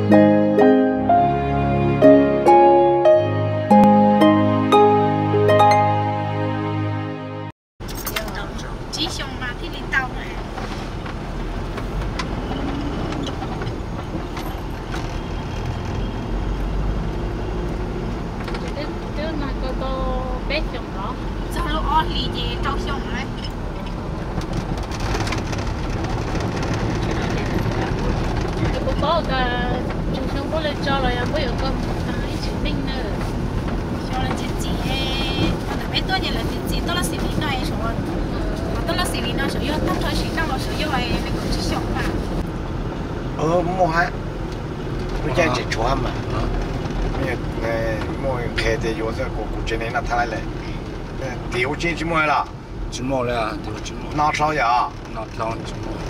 Tsib xyoo mas thiaj li tau na. Twb mag ko tau peb xyoos los? Txog lub ob hlis ces rau xyoo lawm. Kuv paub tas tsis xyoo puab li tso los yog puab yuav koj mus tag ib tsis meej na. Xyoo lawv txiv txiv, ntawm peb tuaj ces lawv txiv txiv tuaj laj xim li no, tuaj laj xim li no saum yog tag nrho sim neej los saum yog li kaum tsib xyoos mas. Muaj hab, lub caij tseem tshuav mas. Muaj qhia tias yuav kuv, kuv tsev neeg noj thab laij lawm. Tim ua tsi tsis muaj los? Tsis muaj li, tim ua tsis muaj. No dhau yom? No dhau tsis muaj.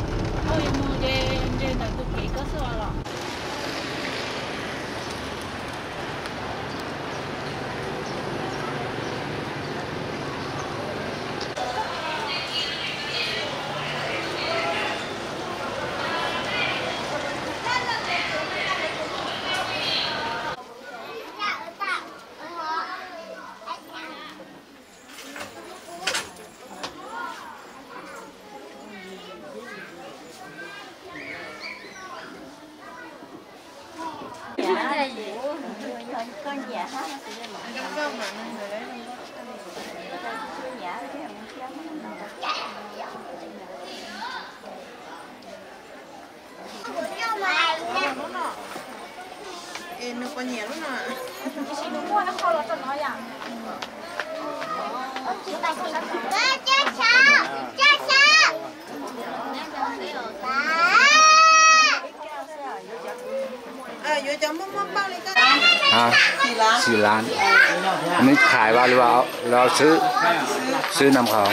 Es nws puas nyiam lub no? Tab sis nws muaj ib qho los rau no yom. Yuav cov muaj muaj npauj li koj. Xis las. Nws khais vas li vas los xwb, xwb nam qhov.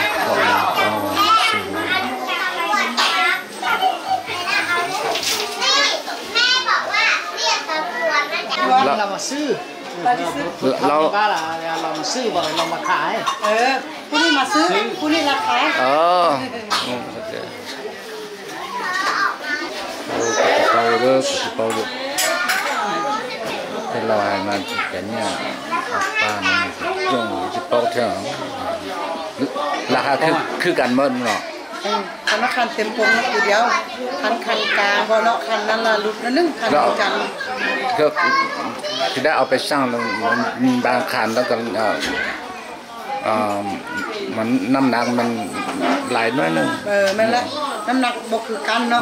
Kuv tsis paub, kuv tsis paub. Tej laus hais mas cov nyiaj paj no zoo kuv tsis paub thiab. Las has khwb kas mas no. Qhov no qhas tes npoos no kuv tias, qhas qhas kas npog no qhas na la lus no neej qhas kas. Tsis dab au pes xaj npa qhas ntawd, nam nas lais no. Nam nas npaum khwv kas no,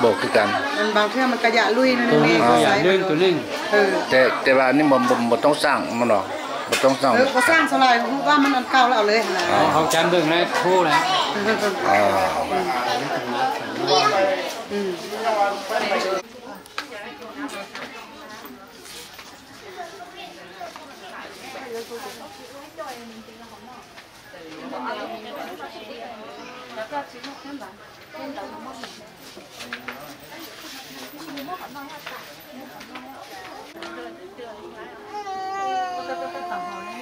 npaum thiab mas ka yam lui no. Tes vas nej npaum toob xaj no, npaum toob xaj. Ua xaj xav lais hu vaj mas nkaus lawm. Hauv cav nploog na hu lawm.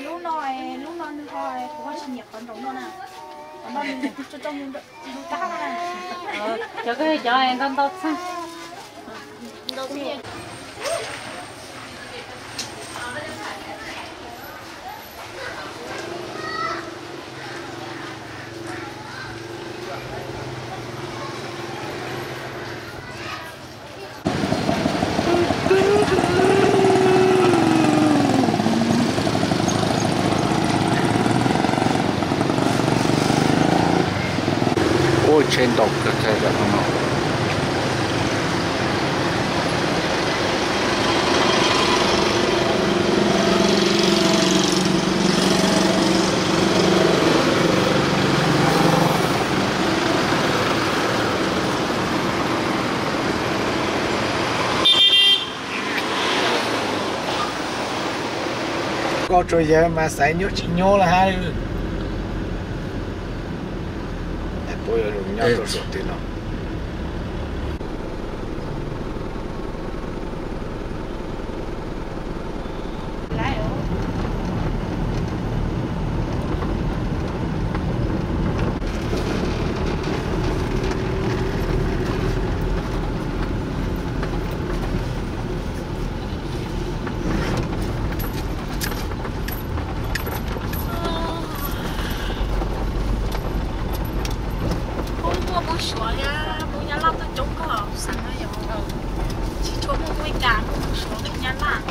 Lub no, lub no nws ho, kuv ho tsis nyiam qhov nraum no na. Qhov no nws tso tso nws ntawm tab na. Cov koj cov ntau ntau txheej. Ua tsheb ntau kawg thiab no. Koj tsuas yawg mas xaiv nyuaj tsis nyuaj lawm hab. Puab yuav lug nyob rau saum twg no. Cas suav Nyab Laj,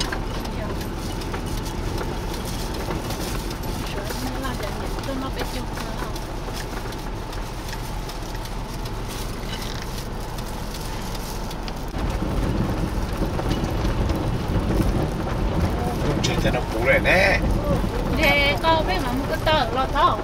suav Nyab Laj cov niam tuaj noj peb caug kawg. Lub tsev cov no puv lawm ne. Ces koj peb mam mus ko taw los tau.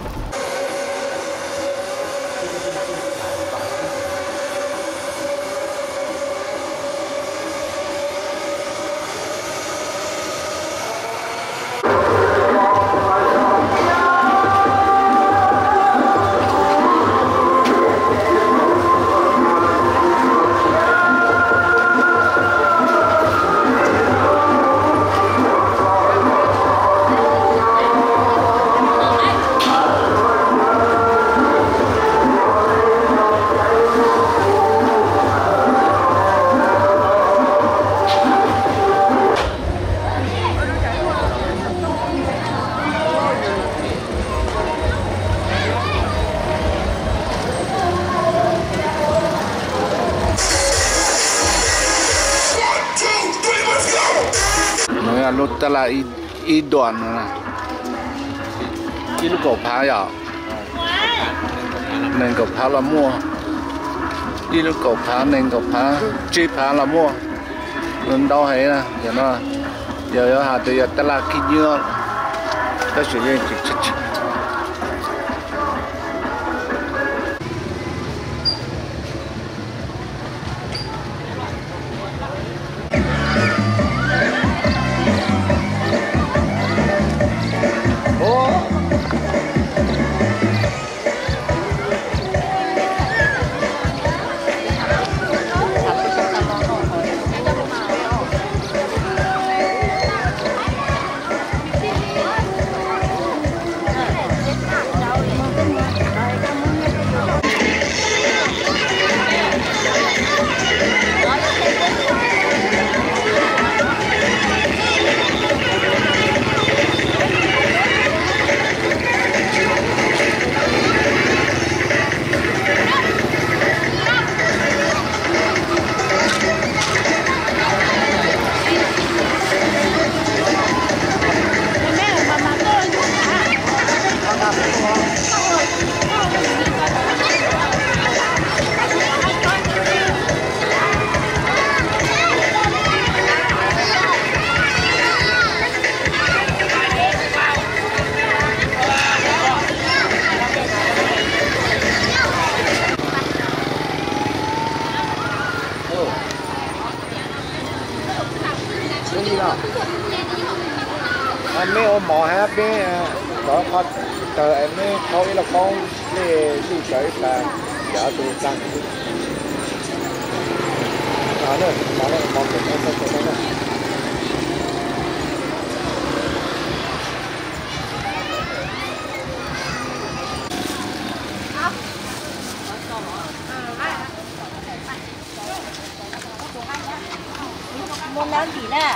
No yog lub tab laj ib duam no, ib lub kaum phav yom, nees nkaum phav los muaj, ib lub kaum phav, nees nkaum phav, tsib phav los muaj, ntau heev na. Yog no, yog yuav hais tias yog tab laj khib nyiab, tab sis yeej tsis tshaj tsis. Mej ua mov hab peb rov qhov taws es mej qhau ib lauj kaub dlej zuj sawv ib plag, yav tus tag. Muaj lawm tim na.